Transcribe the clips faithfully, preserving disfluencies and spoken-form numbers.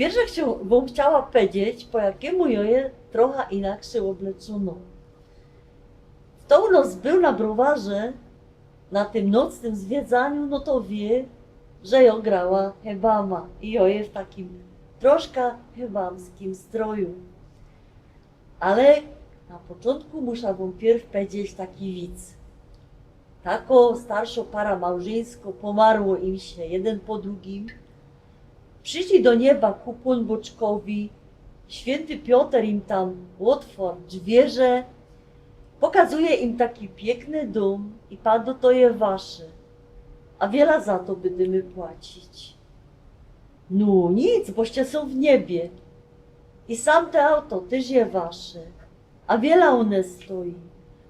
Piyrsze chcioł-, bym chciała pedzieć, po jakiymu jo je trocha inakszy ôbleczōno. Fto u nos bōł na browarze, na tym nocnym zwiedzaniu, no to wiy, że jo grała hebama i jo je w takim troszka hebamskim stroju. Ale na poczōntku musza wōm piyrw pedzieć taki wic. Tako starszo para małżyńsko, pomarło im sie jedyn po drugim. Prziszli do nieba ku Pōnbōczkowi. Świynty Pioter im tam ôtwŏr dźwiyrzŏ, pokazuje im taki piykny dōm i pado: „To je wasze, a wiela za to bydymy płacić?” „No nic, boście sōm w niebie. I sam te auto tyż je wasze, a wiela ône stoi?”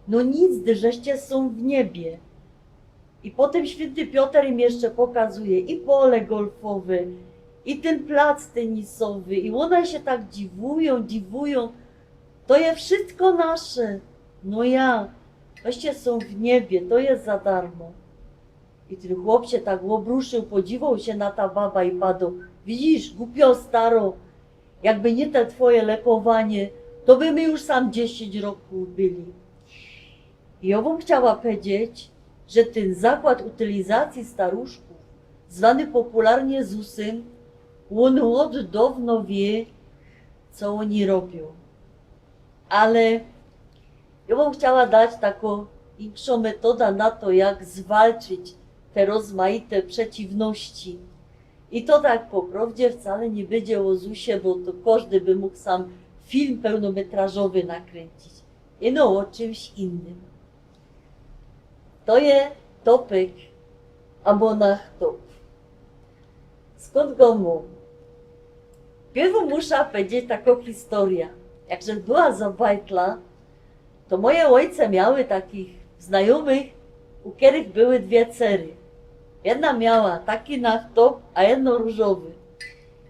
„No nic, dyż żeście sōm w niebie.” I potym świynty Pioter im jeszcze pokazuje i pole golfowe, i tyn plac tenisowy, i ône sie tak dziwujōm, dziwujōm: „To je wszysko nasze.” „No jak? Weście sōm w niebie, to je za darmo.” I tyn chop sie tak ôbruszył, podziwoł sie na ta baba i pado: „Widzisz, gupio staro, jakby niy te twoje lekowanie, to by my już sam dziesiyńć roku byli.” I jo bym chciała pedzieć, że tyn zakład utylizacji staruszkōw, zwany popularnie zusym, ôn ôd downo wiy, co ôni robiōm. Ale jo bym chciała dać tako inkszõ metoda na to, jak zwalczyć te rozmaite przeciwności. I to tak po prowdzie wcale niy bydzie ô zusie, bo to kożdy by mōg sam film pełnometrażowy nakryńcić. Ino ô czymś innym. To je topek, abo nachtop. Skōnd go mōm? Piyrwu musza pedzieć tako historyjo. Jak żech była za bajtla, to moje ôjce miały takich znajōmych, u kerych były dwie cery. Jedna miała taki nachtop, a jedno rōżowy.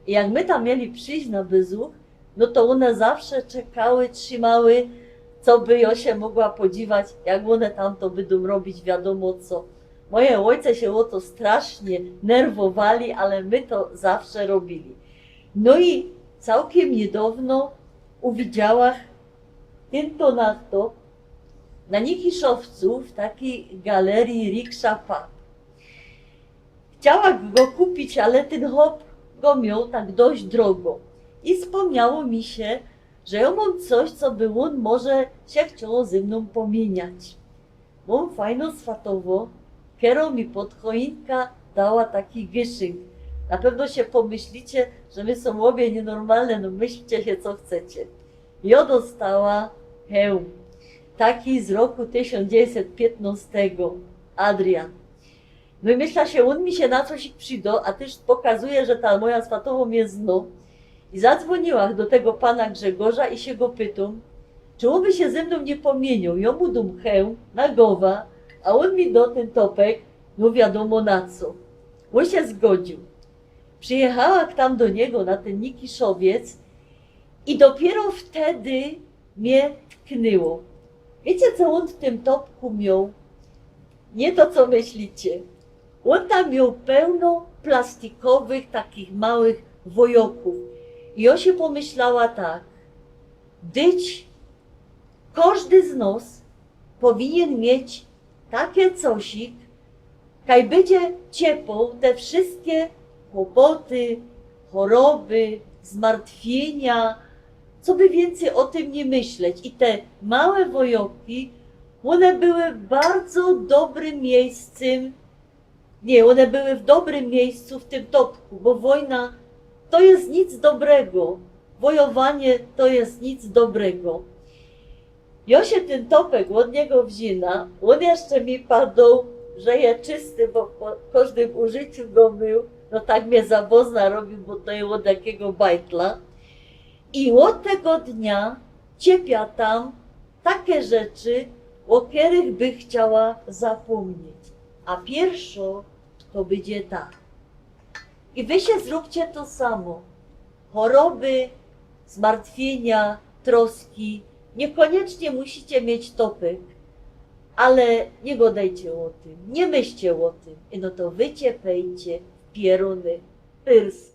I jak my tam mieli prziś na byzuch, no to ône zawsze czekały, trzimały, co by jo sie mogła podziwać, jak ône tam to bydōm robić wiadōmo co. Moje ôjce sie ô to strasznie nerwowali, ale my to zawsze robiyli. No i cołkym niydowno uwidziałach tyn to nachtop na Nikiszowcu w takij galeryji Riksza Pub. Chciała go kupić, ale tyn chop go mioł tak dość drogo. I spōmniało mi sie, że jo mōm coś, co by ôn może sie chcioł ze mnōm pōmiyniać. Mōm fajno swatowo, kero mi pod choinka dała taki gyszynk. Na pewno sie pōmyślicie, że my sōm ôbie niynormalne, no myślcie sie, co chcecie. Jo dostała hełm. Taki z roku tysiōnc dziewiyńćset piytnŏstego. Adrian. No i myśla sie, ôn mi sie na coś przidŏ, a tyż pokazuje, że ta moja swatowo mie zno. I zadzwōniła do tego pana Grzegorza i sie go pytōm, czy ôn by sie ze mnōm niy pōmiyniōł. Jo mu dōm hełm na gowa, a ôn mi dŏ tyn topek, no wiadōmo na co. Ôn sie zgodziōł. Przijechała tam do niego na tyn Nikiszowiec i dopiyro wtedy mie tknyło. Wiycie, co ôn w tym topku mioł? Niy to, co myślicie. Ôn tam mioł pełno plastikowych, takich małych wojokōw. I jo sie pōmyślała tak. Dyć, kożdy z nos powinien mieć take cosik, kaj bydzie ciepoł te wszyjske kłopoty, choroby, zmartwiynia, co by wiyncyj ô tym niy myśleć. I te małe wojokki, ône były bardzo dobrym miyjscym, niy, ône były w dobrym miyjscu w tym topku, bo wojna to je nic dobrego, wojowanie to je nic dobrego. Jo sie tyn topek ôd niego wziyna, ôn jeszcze mi padoł, że je czysty, bo po kożdym użyciu go mōł, no tak mie za bozna robiył, bo to je ôd jakigo bajtla. I ôd tego dnia ciepia tam take rzeczy, ô kerych by chciała zapōmnieć. A piyrszŏ to bydzie ta. I wy sie zrōbcie to samo. Choroby, zmartwiynia, troski. Niykoniecznie musicie mieć topek, ale niy gŏdejcie ô tym, niy myślcie ô tym. I no to wyciepejcie w pierōny pyrs.